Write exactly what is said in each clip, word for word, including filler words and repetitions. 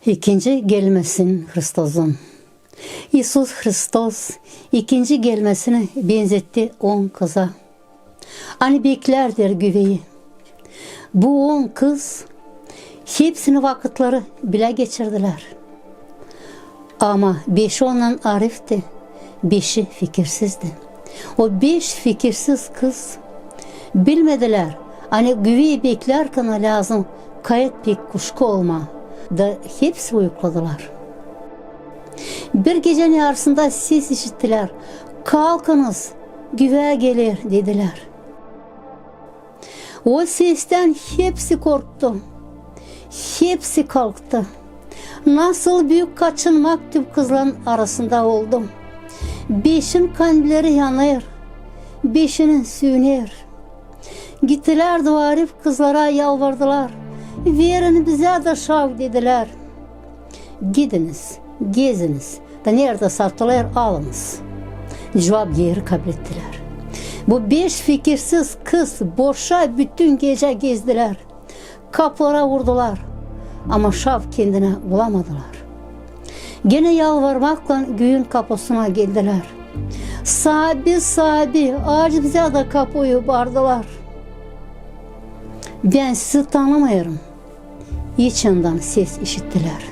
İkinci gelmesin Hristozun. İisus Hristos ikinci gelmesini benzetti on kıza, ani beklärlär güveyi. Bu on kız hepsini vakıtları bilä geçirdilär. Ama beşi ondan arifti, beşi fikirsizdi. O beş fikirsiz kız bilmedilär, ani güveyi beklärkän lääzım kayıt pek kuşku olmaa, da hepsi uyukladılar. Bir gecänin yarısında ses işittilär: "Kalkınız, güvä geler!" dedilär. O sestän hepsi korktu. Hepsi kalktı. Nasıl büük kaçınmak tüm kızların arasında oldu. Beşin kandilleri yanêr, beşinin süüner. Gittilär da o arif kızlara yalvardılar: "Verin bizä dä şav," dedilär. "Gidiniz, geziniz, da neredä satılêr, alınız," cuvap geeri kablettilär. Bu beş fikirsiz kız boşa bütün gecä gezdilär. Kapulara vurdular, ama şav kendinä bulamadılar. Genä yalvarmaklan güüyün kapusuna geldilär. "Saabi, saabi, aç bizä dä kapuyu," baardılar. "Bän sizi tanımêêrım." İçändän ses işittilär: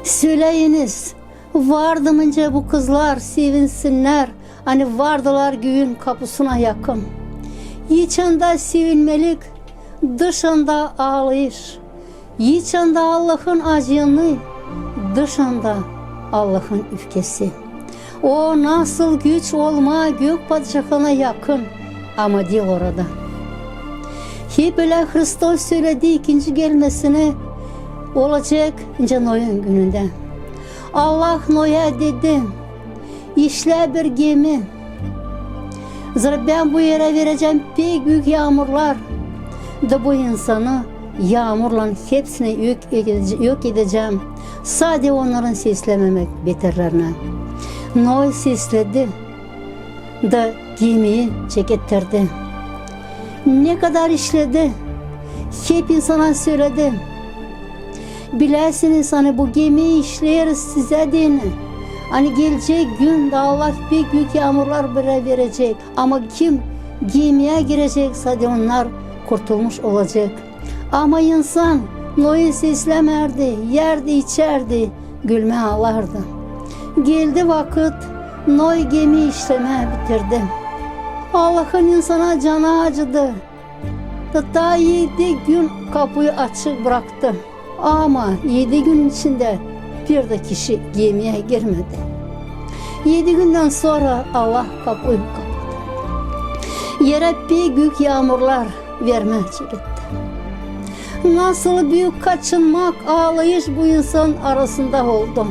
"Söleyiniz, vardımınca bu kızlar sevinsinnär, ani vardılar güüyün kapusuna yakın." İçändä sevinmelik, dışanda aalayış. İçändä Allahın acıını, dışanda Allahın üfkesi. O nasıl güç olmaa gök padşahına yakın, ama diil orada. Hep ölä Hristos söledi ikinci gelmesini olacek nicä Noyun günündä. Allah Noya dedi: "İşlä bir gemi. Zerä bän bu erä verecäm pek büük yaamurlar, da bu insanı yaamurlan hepsini yok edece-, yok edecäm, sade onnarın seslämemäk beterlerinä." Noy sesledi da gemiyi çekettirdi. Ne kadar işledi, hep insana söledi: "Biläsiniz, ani bu gemiyi işleeriz sizä deyni, ani gelecek gün da Allah pek büük yaamurlar bizä verecek. Ama kim gemiyä girecek, sade onnar kurtulmuş olacek." Ama insan Noyayı seslämärdi, iärdi, içärdi, gülmää, aalardı. Geldi vakıt, Noy gemiyi işlemää bitirdi. Allahın insana canı acıdı. Da taa edi gün kapuyu açık braktı. Ama edi gün içindä bir dä kişi gemiyä girmedi. Edi gündän sora Allah kapuyu kapadı. Erä pek büük yaamurlar vermää çeketti. Nasıl büük kaçınmak, aalayış bu insan arasında oldu.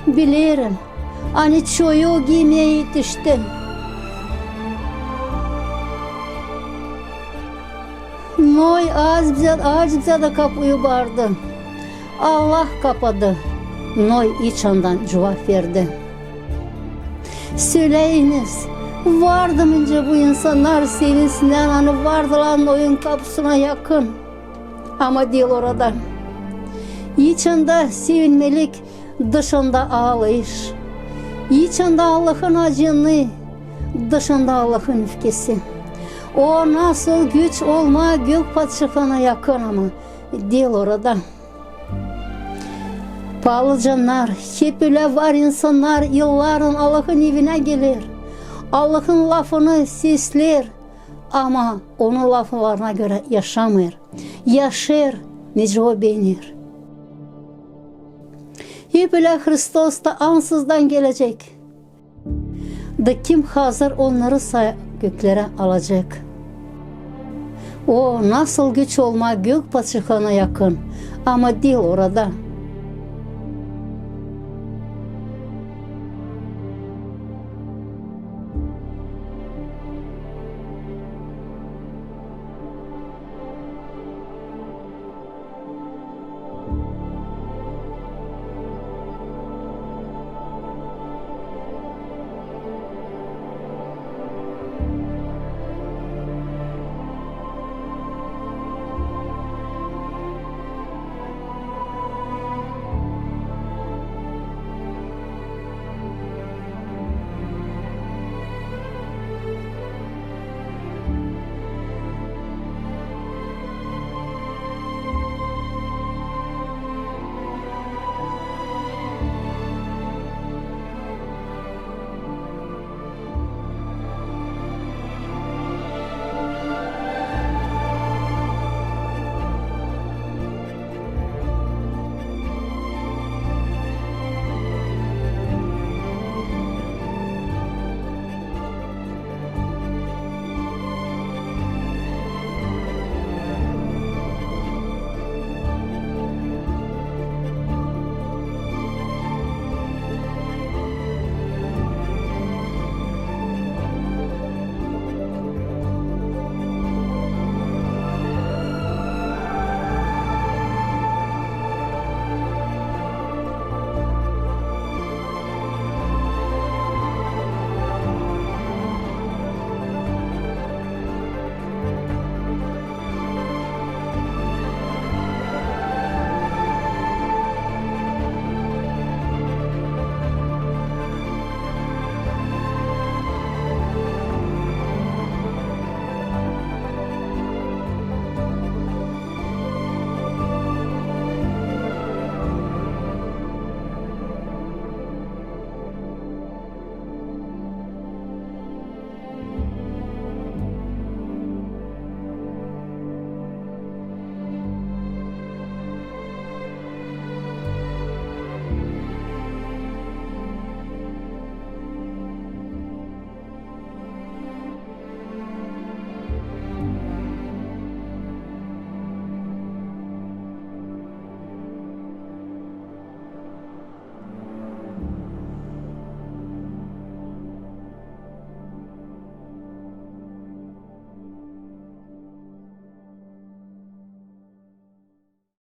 Bilerim, ani çoyu gemiyä etişti. Noy, aç bizä, aç bizä dä kapuyu, baardı. Allah kapadı. Noy içändän cuvap verdi: "Söleyiniz, vardımınca bu insannar sevinsinnär, ani vardılar Noyun kapusuna yakın, ama diil orada." İçändä sevinmelik, dışında aalayış. İçändä Allahın acıını, dışında Allahın üfkesi. O nasıl güç olmaa gök padşahına yakın, ama diil orada. Paalı cannar, hep ölä var insannar yılların Allahın evinä geler, Allahın lafını seslär, ama onun laflarına görä yaşamêêr, yaşêêr nicä o beener. Hep ölä Hristos da ansızdan gelecek. Da kim hazır, onnarı sa göklerä alacek. O nasıl güç olmaa gök padşahına yakın, ama diil orada.